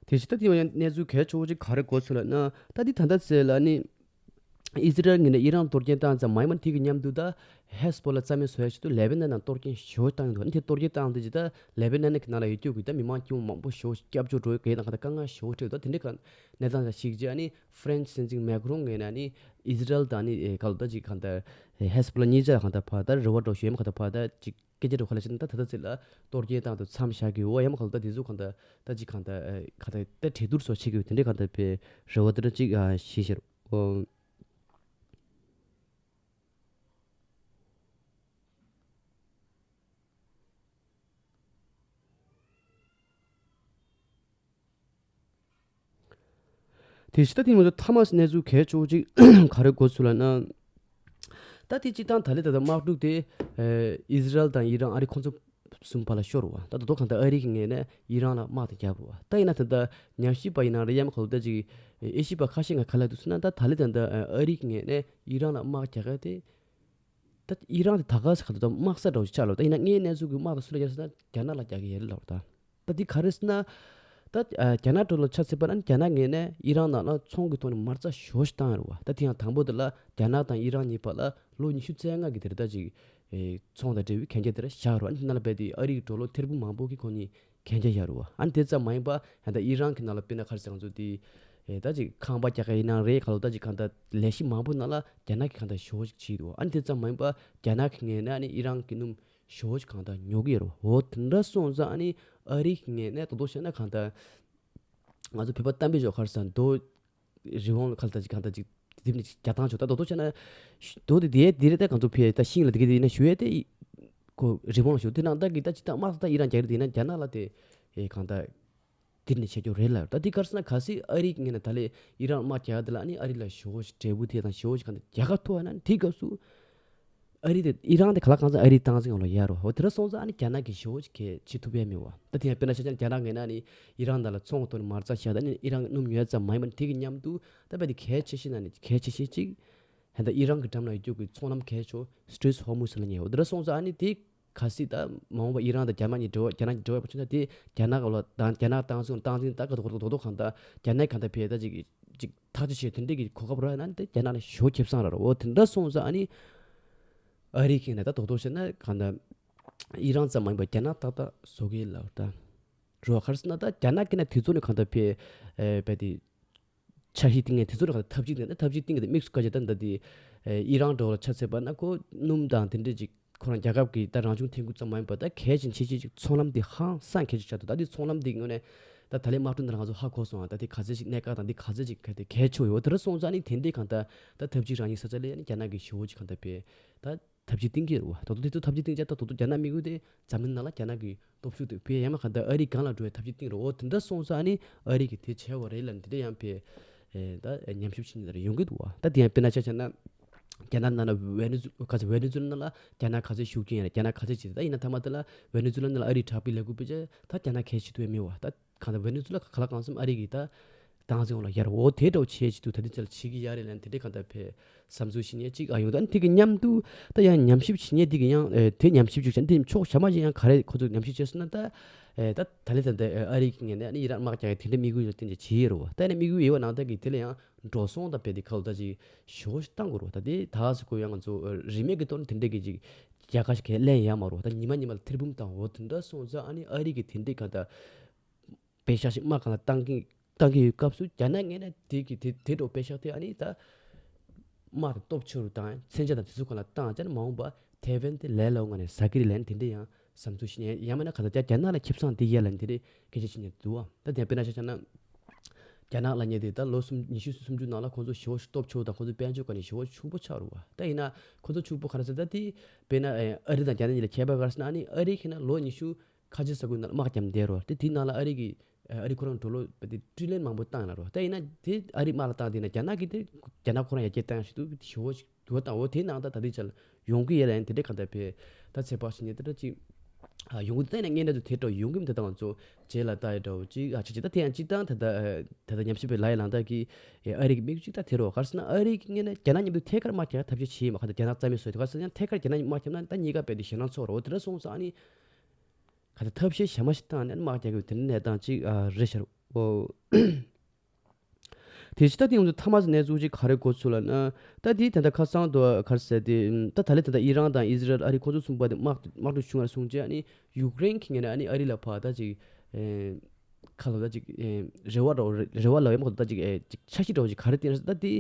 དེ་བཞིན་ད་དེ་ཡང་གནས་ཚུལ་གལ་ཆེ་བོ་ཅིག་ག་རེ་གོ་ཚུལ་ལ་ན། ད་དེ་ད་ལྟ་ཚེ་ལ་ནི་ཨི་ཟི་རལ་ངོས་ནས་ཨི་རན་གཏོར་སྐྱོན་བཏང་ཙང་མ་ཡིན་མ་དེ་གི་མཉམ་དུ་ད་ཧེ་སི་བྷོ་ལ་རྩ་མེད་བཟོ་ཡ་ཆེད་དུ་ལེ་བྷ་ནན་ནང་གཏོར་སྐྱོན་ཞེ་པོ་བཏང་ཡོད་འདུག་ཨ་ནི་དེ་གཏོར་སྐྱོན་བཏང་དེ་ཇི་ལྟར་ལེ་བྷ་ནན་གི་ནང་ལ་ཡོད་རྒྱུ་གི་ད་མི་མང་སྐྱོ་མང་པོ་ཞེ་པོ་སྐྱབས་བཅོལ་འགྲོ་ཡི་གི་ཡིན་ན་གང་ལྟར་དཀའ་ངལ་ཞེ་པོ་འཕྲད་འདུག་དེ་འདྲའི་གང་གནས་སྟངས་ཤིག་ཅིག་ཨ་ནི་ཧྥ་རན་སི་སྲིད་འཛིན་མེག་རོང་ངོས་ནས་ཨ་ནི་ཨི་ཟི་རལ་དང་ཨ་ནི་ག་ལ་ད་ཅིག་གང་ལྟར་ཧེ་སི་བྷོ་ལ་གཉིས་ཆ་གང་ལྟར་ཕར་ད་རེ་བ་འགྲོ་ཞེས་མ་གང་ལྟར་ཕར་ད་ཅིག་སྐད་ཆ་འགྲོ་ག་ལ་བྱས་ན་ད་ད་ལྟ་ཚེ་ལ་གཏོར་སྐྱོན་བཏང་དུ་མཚམས་བཞག་གི་འོ་ཡ་མ་ག་ལ་ད་དེ་ཚོ་གང་ལྟར་ད་ཅིག་གང་ལྟར་ག་ལྟར་ད་གྲོས་བསྡུར་སོགས་བྱེད་ཀྱི་ཡོད་དེ་འདྲའི་གང་ལྟར་བའི་རེ་བ་དེ་འདྲ་ཅིག་ཞིག་ཤར། ཨོ། དེ་ཕྱི་ད་དེ་ང་ཚོ་ཐ་མ་གནས་ཚུལ་གལ་ཆེ་བོ་ཅིག་ག་རེ་གོ་ཚུལ་ལ་ན། ད་དེ་སྤྱིར་བཏང་ད་ལེ་ད་ལྟ་དམག་འཁྲུག་དེ་ཨི་ཟི་རལ་དང་ཨི་རན་ཨ་རི་ཁོང་ཚོ་གསུམ་བར་ལ་ཤོར་བ། ད་ད་དོ་གང་ལྟར་ཨ་རི་གི་ངོས་ནས་ཨི་རན་ལ་དམག་དང་རྒྱབ་རུ་བ། ད་ཡིན་ན་ད་ལྟ་ཉམས་ཞིབ་པ་ཡིན་ན་རེད་ཡ་མ་ག་ལ་ད་ཅིག་ཨེ་ཤི་པ་ཁ་ཤས་ང་ག་ལ་འདུག་ཟེར་ན་ད་ད་ལེ་ད་ལྟ་ཨ་རི་གི་ངོས་ནས་ཨི་རན་ལ་དམག་རྒྱག་ག་དེ། ད་ཨི་རན་དེ་ད་ག་ས་ག་ད་དམག་ས་འདྲ་བོ་ཞིག་ཆགས་ལ། ད་ཡིན་ན་ངའི་གནས་ཚུལ་གྱི་དམག་དང་སུ་ལ་རྒྱག་ཟེར་ན་རྒྱ་ནག་ལ་རྒྱག་གི་ཡོད་ལ་ད། ད་འདི་ག་རེ་ཟེར་ན། ད་རྒྱ་ནག་འགྲོ་ལ་ཆ་ཚད་པ་ན་རྒྱ་ནག་ངོས་ནས་ཨི་རན་ནང་ལ་ཚོང་གི་ཐོག་ནས་མ་རྩ་ཞོ་ཞིག་བཏང་ཡོད་རེད་བ། ད་དེ་ཡང་དང་པོ་དེ་ལ་རྒྱ་ནག་དང་ཨི་རན་གཉིས་བར་ལ་ལོ་ཉི་ཤུ་རྩ་ལྔ་གི་དེ་རེད་ད་ཅིག་ཚོང་དང་འབྲེལ་བའི་གན་རྒྱ་དེ་ར་བཞག་རོགས། ཨ་ནི་དེ་ནང་ལ་རྦད་དེ་ཨ་རི་གི་ཌོ་ལར་ཐེར་འབུམ་མང་པོ་གི་ཁོ་གཉིས་གན་རྒྱ་བཞག་རོགས། ཨ་ནི་དེ་ཙམ་མ་ཡིན་པ་ད་ལྟ་ཨི་རན་གྱི་ནང་ལ་དཔེར་ན་ག་རེ་ཟེར་ང་ཚོ་དེ་ཨེ་ད་ཅིག་ཁང་པ་རྒྱག་ག་ཡིན་ན་རེད་ག་ལོ་ད་ཅིག་གང་ལྟར་ལས་གཞི་མང་པོ་ནང་ལ་རྒྱ་ནག་གིས་གང་ལྟར་ཞོ་ཞིག་བྱེད་འདུག་ཨ་ནི་དེ་ཙམ་མ་ཡིན་པ་རྒྱ་ནག་གི་ངོས་ནས་ཨ་ནི་ཨི་རན་གྱི་སྣུམ་ཞོ་ཞིག་གང་ལྟར་ཉོ་གི་ཡོད་རེད་བ། འོ་དེ་འདྲ་སོང་ཙང་ཨ་ནི་ཨ་རི་གི་ངོས་ནས་ད་དུང་བཤད་ན་གང་ལྟར་ང་ཚོ་བོད་པ་གཏམ་དཔེ་ཞོག་ག་རེ་ཟེར་ན་རྡོ་རི་བོང་ལ་ག་ལ་ད་ཅིག་གང་ལྟར་ཅིག་དེ་ནི་རྒྱག་སྟངས་ཆོག་ད་རྡོ་རྡོ་བྱས་ན་རྡོ་དེ་དེ་དེ་རེད་ད་གང་ཚོ་ཕེ་ད་ཤིང་ལ་དེ་གི་དེ་ཡིན་ན་ཞུ་ཡས་དེ་ཁོ་རི་བོང་ལ་ཞུ་དེ་ནང་ད་གི་ད་ཅིག་ད་དམག་ད་ཨི་རན་རྒྱག་རེད་དེ་ཡིན་ན་རྒྱ་ནག་ལ་དེ་ཨེ་གང་ལྟར། དེ་ནས་བྱེད་རྒྱུ་རེད་ལབ། ད་དེ་ག་རེ་ཟེར་ན་གལ་སྲིད་ཨ་རི་གི་ངོས་ནས་ད་ལས་ཨི་རན་དམག་རྒྱག་ཡ་དེ་ལ་ཨ་ནི་ཨ་རི་ལ་ཞེ་པོ་ཞིག་འབྲས་བུ་དེ་དང་ཞེ་པོ་ཞིག་གང་ལྟར་རྒྱལ་ཁ་ཐོབ་ཡ་ན་ནི་དེའི་སྐབས་སུ་ཨ་རི་དེ་ཨི་རན་དེ་ག་ལ་གང་ཚང་ཨ་རི་བཏང་ཚིག་ཡོང་ལ་ཡ་རོ། འོ་དེ་འདྲ་སོང་ཙང་ཨ་ནི་རྒྱ་ནག་གིས་ཞེ་པོ་ཞིག་གལ་བྱེད་ཐུབ་ཡ་མེད་བ། ད་དེ་ཡང་དཔེར་ན་ཆ་བཞག་ན་རྒྱ་ནག་ངོས་ནས་ཨ་ནི་ཨི་རན་དང་ལ་ཚོང་གི་ཐོག་ནས་མ་རྩ་བཞག་ད་ནི་ཨི་རན་གི་སྣུམ་ཉོ་ཡ་ཙམ་མ་ཡིན་པ་ནི་དེ་གི་མཉམ་དུ་ད་དཔེ་དེ་གལ་ཆེ་ཤོས་ན་ནི་གལ་ཆེ་ཤོས་གཅིག་ད་ལྟ་ཨི་རན་གྱི་འགྲམ་ལ་ཡོད་རྒྱུ་གི་ཚོང་ལམ་གལ་ཆེ་ཤོས་སི་ཊྲེཊ་ཧོར་མུཛ་ལབ་མཁན་ཡོད། འོ་དེ་འདྲ་སོང་ཙང་ཨ་ནི་དེ་གལ་སྲིད་ད་མ་འོངས་པ་ཨི་རན་དང་རྒྱ་ནག་གཉིས་འབྲེལ་བ་རྒྱ་ནག་གཉིས་འབྲེལ་བ་ཡོད་པ་བྱུང་ན་དེ་རྒྱ་ནག་ལ་དང་རྒྱ་ནག་བཏང་སོང་བཏང་ཟིན་ད་ག་དོ་ག་དོ་ག་དོ་གང་ད་རྒྱ་ནག་གང་ད་ཕེ་ད་ཅིག་ཅིག་ཐག་གཅོད་བྱེད་དེ་འདྲས་ཀྱི་གོ་སྐབས་རག་ན་དེ་རྒྱ་ནག་ལ་ཞེ་པོ་ཁེ་བཟང་རག་རོ། འོ་དེ་འདྲ་སོང་ཙང་ཨ་ནི་ཨ་རི་གི་ནས་ད་དོ་དོ་བྱས་ན་གང་ད་ཨི་རན་ཙམ་མ་ཡིན་པ་རྒྱ་ནག་ཏག་ཏག་བཟོ་གི་ལབ་ད་རོ། ག་རེ་ཟེར་ན་ད་རྒྱ་ནག་གི་ནས་དུས་ཚོད་ནས་གང་ད་ཕེ་ཨེ་བས་དེ། འཆར་གཞི་བཏིང་ངེས་དེ་ཚོ་རེ་ཁ་ཐབས་ཇུས་དེ་ནི་ཐབས་ཇུས་བཏིང་གི་དེ་དམིགས་སུ་བཀར་བྱས་ད་ད་དེ་ཨི་རན་འདྲ་བོ་ལ་ཆ་མཚོན་པ་ན་ཁོ་སྣུམ་དང་དེ་འདྲས་ཅིག་ཁོ་རང་རྒྱལ་ཁབ་ཀྱི་ད་རང་བྱུང་ཐོན་ཁུངས་ཙམ་མ་ཡིན་པར་ད་གལ་ཆེན་ཆེ་ཆེ་ཅིག་ཚོང་ལམ་དེ་ཧང་སང་གལ་ཆེ་ཆགས་འདུག་ད་དེ་ཚོང་ལམ་དེ་ངོས་ནས་ད་ད་ལན་དམག་གྲོན་འདི་ང་ཚོ་ཧ་གོ་སོང་ཨ། ད་དེ་ག་ཚོད་ཅིག་གནད་འགག་དང་དེ་ག་ཚོད་ཅིག་གལ་ཆེ་ཡོད་དེ་རེ་སོང་ཙང་ནི་དེ་འདྲས་གང་ལྟར་ད་ཐབས་ཇུས་རང་ཉིད་ས་ཆ་ལས་ནི་རྒྱ་ནག་གི་ཞེ་པོ་ཅིག་གང་ལྟར་བས་ད། ཐབས་ཇུས་བཏིང་གི་རེད་བ། ད་དུང་དེ་ཚོ་ཐབས་ཇུས་བཏིང་བྱས། ད་དུང་རྒྱ་ནག་དམིགས་ཡུལ་དེ་འཛམ་གླིང་ནང་ལ་རྒྱ་ནག་གི་སྟོབས་ཤུགས་དེ་འཕེལ་ཡ་མ་ག་ད་ཨ་རི་སྒང་ལ་འགྲོ་བའི་ཐབས་ཇུས་བཏིང་རེད། འོ་དེ་འདྲ་སོང་ཙང་ཨ་ནི་ཨ་རི་གིས་དེ་བྱས་པ་རེད་ལབ་ནས་དེ་འདྲ་ཡང་བས། ཨེ་ད་ཉམས་ཞིབ་བྱེད་མཁན་དེ་འདྲ་ཡོང་གི་འདུག་བ། ད་དེ་ཡང་དཔེར་ན་ཆ་བཞག་ན། རྒྱ་ནག་ནང་ལ་ཝེ་ནེ་ཛུ་ག་ཚོད་ཝེ་ནེ་ཛུ་ལ་ནང་ལ་རྒྱ་ནག་ག་ཚོད་ཤུགས་རྐྱེན་ཡོད་རེད། རྒྱ་ནག་ག་ཚོད་བྱེད་རེད། ད་ཡིན་ན་མཐའ་མ་དེ་ལ་ཝེ་ནེ་ཛུ་ལ་ནང་ལ་ཨ་རིས་དྲག་པོའི་ལས་འགུལ་སྤེལ་བྱས། ད་རྒྱ་ནག་གལ་ཆེ་ཐུབ་ཡ་མེད་བ། ད་གང་ལྟར་ཝེ་ནེ་ཛུ་ལ་ག་ལ་གང་འཚམ་ཨ་རི་གིས་ད་བཏང་ཟིན་འོང་ལ་ཡར་འོ་དེ་འདྲ་བོ་བྱེད་ཅིག་འདུག་ད་དེ་ཚོ་ལ་བྱེད་ཀྱི་ཡ་རེད་ལབ་དེ་འདྲའི་གང་ལྟར་བས་བསམ་ཚུལ་ཞིག་ནས་ཅིག་ཨ་ཡོང་། ད་ནི་དེ་གི་མཉམ་དུ་ད་ཡང་ཉམས་ཞིབ་བྱེད་མཁན་དེ་གི་ཡང་ཨེ་དེ་ཉམས་ཞིབ་བྱུག་བྱས་དེ་ཕྱོགས་ཞག་མ་ཞིག་ཡང་ག་རེ་ཁོ་ཚོས་ཉམས་ཞིབ་བྱས་སོང་ན། ད་ཨེ་ད་ད་ལེ་ད་ལྟ་ཨ་རི་གི་ངོས་ནས་ཨ་ནི་ཨི་རན་དམག་རྒྱག་ཡ་དེ་འདྲའི་དམིགས་ཡུལ་ལ་བརྟེན་ནས་བྱེད་ཡོད་རེད་བ། ད་ཡིན་ན་དམིགས་ཡུལ་ཡོད་པ་ནང་ད་གི་དེ་ལ་ཡང་འགྲོ་སོང་དང་བས་དེ་ཁ་ལོ་ད་ཅིག་ཞེ་པོ་ཞིག་བཏང་དགོས་རེད་བ། ད་དེ་ད་ཟེར་དགོས་ཡང་ང་ཚོ་ཨེ་རིན་མེད་ཀྱི་ཐོག་ནས་དེ་འདྲའི་གི་ཅིག་རྒྱལ་ཁ་ཞིག་གས་ལེན་ཡ་མ་རེད་བ། ད་ཉི་མ་ཉི་མ་ལ་ཐེར་འབུམ་བཏང་འོ་དེ་འདྲ་སོང་ཙང་ཨ་ནི་ཨ་རི་གི་དེ་འདྲའི་གང་ལྟར་པེ་ཤག་ཞིག་དམག་སྒང་ལ་བཏང་གི་བཏང་གི་ཡོད་སྐབས་སུ་རྒྱ་ནག་ངོས་ནས་དེ་གི་དེ་དེ་འདྲ་པེ་ཤག་དེ་ཨ་ནི་ད་དམག་དང་སྟོབས་ཆེ་རུ་བཏང་ཡ་མཚོན་ཆ་དང་དེ་ཚོ་སྒང་ལ་བཏང་བྱས་ན་མ་འོངས་པ་ཐེ་ཝན་དེ་ལས་སླ་པོ་ངང་ནས་ཟ་གི་རེད་ལབ་ནས་དེ་འདྲ་ཡང་བསམ་ཚུལ་ཞིག་ནས། ཡང་མིན་ན་གང་ལྟར་རྒྱ་རྒྱ་ནག་ལ་ཁེ་བཟང་དེ་ཡོད་ལབ་ནས་དེ་འདྲ་སྐད་ཆ་བཤད་མཁན་འདུག་བ། ད་དེ་དཔེར་ན་ཆ་བཞག་ན། རྒྱ་ནག་ལབ་མཁན་དེ་ད་ལོ་གསུམ་ཉི་ཤུ་སུམ་ཅུ་ནང་ལ་ཁོང་ཚོ་ཞེ་པོ་ཞིག་སྟོབས་ཆེ་བོ་དང་ཁོང་ཚོ་དཔལ་འབྱོར་སྒང་ནས་ཞེ་པོ་ཕྱུག་པོ་ཆགས་རེད་བ། ད་ཡིན་ན་ཁོང་ཚོ་ཕྱུག་པོ་ག་རེ་ཟེར། ད་དེ་དཔེར་ན་ཨ་རི་དང་རྒྱ་ནག་གཉིས་ལ་ཁྱད་པར་ག་རེ་ཟེར་ན། ཨ་ནི་ཨ་རི་ཁྱེད་ན་ལོ་ཉི་ཤུ་ཁ་ཆེ་ས་ཁུལ་ནང་དམག་བརྒྱབ་བསྡད་རེད་བ། དེ་དེའི་ནང་ལ་ཨ་རི་གི་ཨ་རི་ཁོ་རང་ཌོ་ལར་དེ་ཊི་རི་ལི་ཡོན་མང་པོ་བཏང་ཡོད་རེད་བ། ད་ཡིན་ན་དེ་ཨ་རི་དམག་ལ་བཏང་དེ་ན་རྒྱ་ནག་གི་དེ་རྒྱ་ནག་ཁོ་རང་ཡར་རྒྱས་བཏང་ཡག་ཞིག་འདུག་ཞེ་པོ་ཞིག་འགྱུར་བ་བཏང་འོ་དེའི་ནང་ད་ད་ལྟའི་ཆར་ལ་ཡོང་གི་ཡོད་ལ་ཡང་དེ་འདྲའི་གང་ལྟར་བས་ད་ཚོད་དཔག་བྱེད་མཁན་དེ་འདྲ་ཅིག་ཨ་ཡོང་གི་འདུག་ད་ཡིན་ན་ངས་འདྲ་ཚོ་དེ་འདྲ་ཡོང་གི་མི་འདུག་ད་ང་ཚོ་རྗེས་ལ་ལྟ་ཡ་འདྲ་བོ་ཅིག་ཨ་ཆ་ཆེ། ད་དེ་ཡང་སྤྱིར་བཏང་ད་ལྟ་ཨ་ད་ལྟ་ཉམས་ཞིབ་པའི་ལས་ཡ་ལངས་སྟངས་ཀྱིས་ཨ་རི་གི་དམིགས་ཡུལ་ཅིག་ད་དེ་རེད་བ། ག་རེ་ཟེར་ན་ཨ་རི་གི་ངོས་ནས་རྒྱ་ནག་མཉམ་དུ་ཐད་ཀར་དམག་རྒྱག་ཐབས་ཤེས་བྱེད་ཡིན་པ། ག་ད་རྒྱ་ནག་རྩ་མེད་བཟོ་ཡི་འདུག་ག་རེ་ཟེར་ན་ཐད་ཀར་རྒྱ་ནག་དམག་རྒྱབ་ན་ད་གཉིས་ཀ་རྦད་དེ་ཞེད་སྣང་ཚོར་རོ། དེ་འདྲ་སོང་ཙང་ཨ་ནི་ག་ད་ཐབས་ཤེས་གཞན་མ་ཞིག་བཏང་ནས་དམག་རྒྱག་དགོས་དེ་འདྲའི་གནས་སྟངས་ཅིག་ཨ་རེད་ཤག་འོ། དེ་ཕྱི་ད་དེ་ང་ཚོ་མཐའ་མ་ཟེར་གནས་ཚུལ་ཅིག་ག་རེ་གོ་ཚུལ་ལབ་ན། ད་དེ་ད་ལྟ་ཁ་སང་དུ་ག་རེ་ཟེར་དེ་ད་ད་ལེ་ད་ལྟ་ཨི་རན་དང་ཨི་ཟི་རལ་ཨ་རི་ཁོ་ཚོ་གསུམ་པོ་དེ་དམག་དམག་འཁྲུག་བྱུང་བ་སོང་རྗེས་ཨ་ནི་ཡུཀ་རེན་གྱི་ངོས་ནས་ཨ་ནི་ཨ་རི་ལ་ཕར་ད་ཅིག་ཨེ་ཁ་ལོ་ད་ཅིག་ཨེ་རེ་བ་འདྲ་བོ་རེ་རེ་བ་ལབ་ཡ་མ་གཏོགས་ད་ཅིག་ཨེ་ཅིག་འཆར་གཞི་འདྲ་བོ་ཅིག་ག་རེ་བཏིང་རེད་ཟེར་ད་དེ་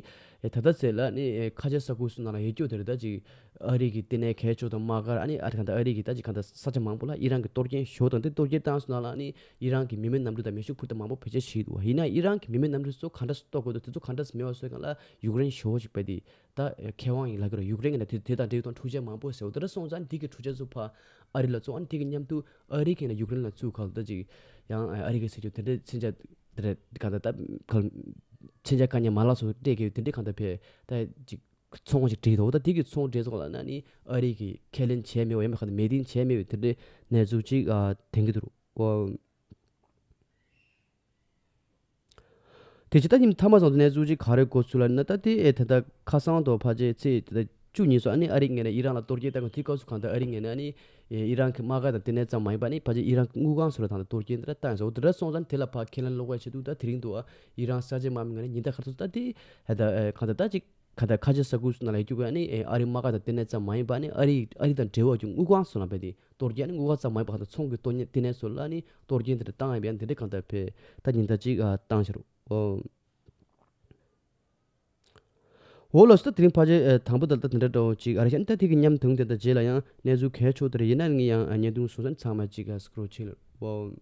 ཨེ་ད་ལྟ་ཟེར་ལ་ཨ་ནི་ཨེ་ཁ་ཆེ་ས་ཁུལ་སོང་ན་ལ་ཡོད་སྐྱོ་དེ་རེད། ད་ཅིག་ཨ་རི་གི་ལྟེ་གནས་གལ་ཆེ་དང་དམག་སྒར་ཨ་ནི་ཨ་རི་གང་ལྟར་ཨ་རི་གི་ད་ཅིག་གང་ལྟར་ས་ཆ་མང་པོ་ལ་ཨི་རན་གི་གཏོར་སྐྱོན་ཞུ་དང་དེ་གཏོར་སྐྱོན་བཏང་སོང་ན་ལ་ཨ་ནི་ཨི་རན་གི་མི་མེད་གནམ་གྲུ་དང་མེ་ཤུགས་འཕུར་མདའ་མང་པོ་བེད་སྤྱོད་བྱེད་ཀྱི་འདུག་བ། ཡིན་ན་ཨི་རན་གི་མི་མེད་གནམ་གྲུ་ཚོ་ག་འདྲ་སེ་གཏོར་དགོས་འདུག་དེ་ཚོ་ག་འདྲ་སེ་མེད་པ་བཟོས་གང་ལ་ཡུཀ་རེན་ཞེ་པོ་ཞིག་བས་དེ་ད་མཁས་དབང་ཡིན་ལབ་ཀྱི་རེད། ཡུཀ་རེན་གི་ནས་དེ་དེ་དང་འབྲེལ་ཡོད་དང་འཕྲུལ་ཆས་མང་པོ་ཟེར་བ་དེ་འདྲ་སོང་ཙང་དེ་གི་འཕྲུལ་ཆས་ཚོ་ཕར་ཨ་རི་ལ་བཙོང་། ཨ་ནི་དེ་གི་མཉམ་དུ་ཨ་རི་གི་ནས་ཡུཀ་རེན་ལ་བཙུགས་གང་ལ་ད་ཅིག་ཡང་ཨ་རི་གི་ཟེར་རྒྱུ་དེ་འདྲའི་མཚོན་ཆ་དེ་འདྲ་གང་ལྟར་ད་གང་མཚོན་ཆ་དཀའ་ཉེན་མ་ལག་ཚོ་སྤྲད་གི་དེ་འདྲའི་གང་ལྟར་བས་ད་ཅིག་ཚོང་ཅིག་སྒྲིལ་འདུག་ད་དེ་གི་ཚོང་སྒྲིལ་ཚོགས་ལ་ན་ནི་ཨ་རི་གི་ཁས་ལེན་བྱས་མེད་པ་ཡང་མེད་ག་ད་མོས་མཐུན་བྱས་མེད་པའི་དེ་འདྲའི་གནས་ཚུལ་ཅིག་ཨ་ཐོན་གྱི་འདུག་ཨོ། དེ་ཕྱི་ད་ཉིན་མཐའ་མ་སོང་དུ་གནས་ཚུལ་ཅིག་ག་རེ་གོ་ཚུལ་ལ་ན། ད་དེ་ཨེ་ད་ད་ཁ་སང་དུ་ཕལ་ཆེར་ཚེས་དེ་ད་བཅུ་ཉིན་སོ་ཨ་ནི་ཨ་རི་ངོས་ནས་ཨི་རན་ལ་གཏོར་སྐྱོན་བཏང་གི་དེ་སྐབས་སུ་གང་ལྟར་ཨ་རི་ངོས་ནས་ཨ་ནི་ཨེ་ཨི་རན་གྱི་དམག་སྒར་དང་དེ་ནས་ཙམ་མ་ཡིན་པ་ནི་ཕལ་ཆེར་ཨི་རན་གྱི་དངུལ་ཁང་སོགས་ལ་ད་ད་གཏོར་སྐྱོན་དེ་འདྲ་བཏང་ཡོད་ཟེར། འོ་དེ་འདྲ་སོང་ཙང་དེ་ལ་ཕར་ཁས་ལེན་སློག་པའི་ཆེད་དུ་ད་དེ་རིང་དུ་ཨི་རན་གསར་བརྗེ་དམག་མི་ངོས་ནས་ཉིན་ལྟར་ཁ་ཐུག་ད་དེ་ཧ་ད་ཨེ་གང་ལྟར་ད་ཅིག་ག་ད་ཁ་ཆེ་ས་ཁུལ་སོགས་ནང་ལ་ཡོད་རྒྱུ་ག་ནི་ཨེ་ཨ་རི་དམག་སྒར་དང་དེ་ནས་ཙམ་མ་ཡིན་པ་ནི་ཨ་རི་ཨ་རི་དང་འབྲེལ་བ་ཡོད་རྒྱུ་དངུལ་ཁང་སོགས་ལ་བས་དེ་གཏོར་སྐྱོན་ནི་དངུལ་ཁང་ཙམ་མ་ཡིན་པ་ག་ད་ཚོང་གི་གཏོར་སྐྱོན་དེ་ནས་སོགས་ལ་ནི་གཏོར་སྐྱོན་དེ་འདྲ་བཏང་ཡ་བས་དེ་འདྲ་གང་ལྟར་བས་ད་ཉིན་ལྟར་ཅིག་ཨ་བཏང་ཤར། འོ། འོ་ལགས་སོ། ད་དེ་རིང་ཕལ་ཆེར་ཨ་དང་པོ་ད་ལྟ་དེ་འདྲ་འདྲ་བོ་ཅིག་ཨ་རེད་ཤག་ད་དེ་གི་མཉམ་དུ་དེ་ད་རྗེས་ལ་ཡང་གནས་ཚུལ་གལ་ཆེ་དེ་རེད། ཡིན་ན་ངས་ཡང་ཨ་བརྙན་ཐུང་བཟོ་ས་ཚང་མ་ཅིག་ཨ་སྐྲོལ་ཆེད་ལ་འོ།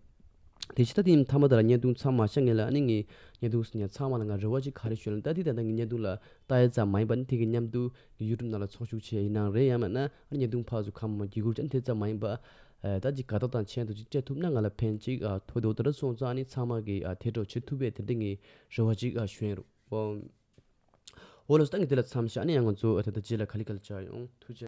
དེ་ཕྱི་ད་དེ་མཐའ་མ་ད་ལ་བརྙན་ཐུང་ཚང་མ་ཤ་ངེས་ལ་ཨ་ནི་ངས་བརྙན་ཐུང་ཟིན་ཡང་ཚང་མ་ལ་ང་རེ་བ་ཅིག་ག་རེ་ཞུ་ན། ད་དེ་ད་ལྟ་ངས་བརྙན་ཐུང་ལ་ལྟ་ཡ་ཙམ་མ་ཡིན་པ་ནི་དེ་གི་མཉམ་དུ་ཡུ་ཊུབ་ནང་ལ་ཚོགས་ཞུགས་བྱས་ཡིན་ནའང་རེད། ཡང་མིན་ན་ཨ་ནི་བརྙན་ཐུང་ཕར་ཚུར་གང་མང་མང་བརྒྱུད་སྐུར་ཅན་དེ་ཙམ་མ་ཡིན་པ་ཨ་ད་ཅིག་དགའ་རྟགས་དང་མཆན་དུ་ཅིག་སྤྲད་ཐུབ་ན་ང་ལ་ཕན་ཅིག་ཨ་ཐོགས་འདུག་ད་ར་སོང་ཙང་ཨ་ནི་ཚང་མ་གི་ཨ་དེ་འདྲ་བྱེད་ཐུབ་པའི་དེ་འདྲ་ངས་རེ་བ་ཅིག་ཨ་ཞུ་ཡིན་རོགས། འོ་ལགས་སོ། ད་ངས་དེ་ལ་མཚམས་བཞག་ཨ་ནི་ཡང་ང་ཚོ་ཨ་ད་ལྟ་རྗེས་ལ་ག་ལེ་ག་ལེ་བཅར་ཡོང་། ཐུགས་རྗེ་ཆེ།